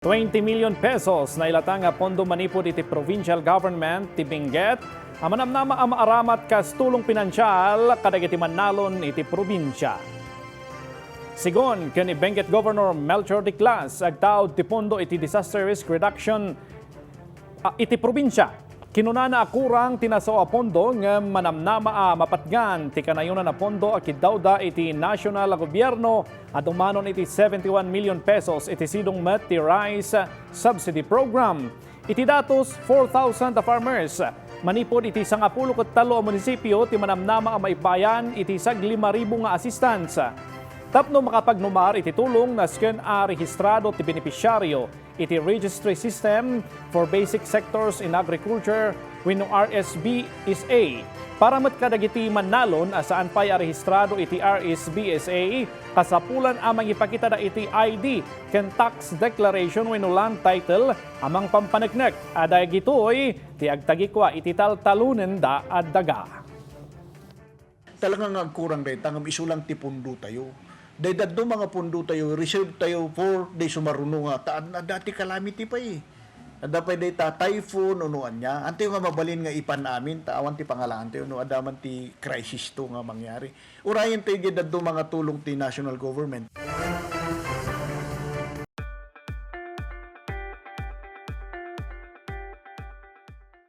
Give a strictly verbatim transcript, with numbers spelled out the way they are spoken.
Twenty million pesos nailata nga pondo manipud iti provincial government ti Benguet a manamnama a maaramat kas tulong pinansial kadagiti mannalon iti probinsia. Sigun ken ni Benguet Governor Melchor Diclas, agtaud ti pondo iti disaster risk reduction a, iti probinsia. Kinunana a kurang ti nasao a pondo ngem manamnama a mapatgan ti kanayonan a pondo a kiddawda iti nasional a gobierno a dumanon iti seventy-one million pesos iti sidong met ti rice subsidy program. Iti datos, four thousand a farmers manipud iti sangapulo ket tallo a munisipio ti manamnama a maibayan iti saglima ribu nga assistance. Tapno makapagnumar iti tulong, nasken a rehistrado ti benepisyaryo iti Registry System for Basic Sectors in Agriculture wenno R S B S A. Para met kadagiti mannalon a saan pay a rehistrado iti R S B S A, kasapulan a mangipakitada iti I D ken tax declaration wenno land title a mangpampaneknek a dagitoy ti agtagikua iti taltalonenda a daga. Talaga nga agkurang dayta ngem isu lang ti pundotayo. Dayta dadduma nga pundotayo, reserve tayo for day sumaruno nga ta adda ti calamity pay. Adda pay dayta typhoon wenno ania. Antayo nga mabalin nga ipan amin ta awan ti pangalaantayo no adda man ti crisis to nga mangyari. Urayen tayo diay dadduma nga tulong ti national government.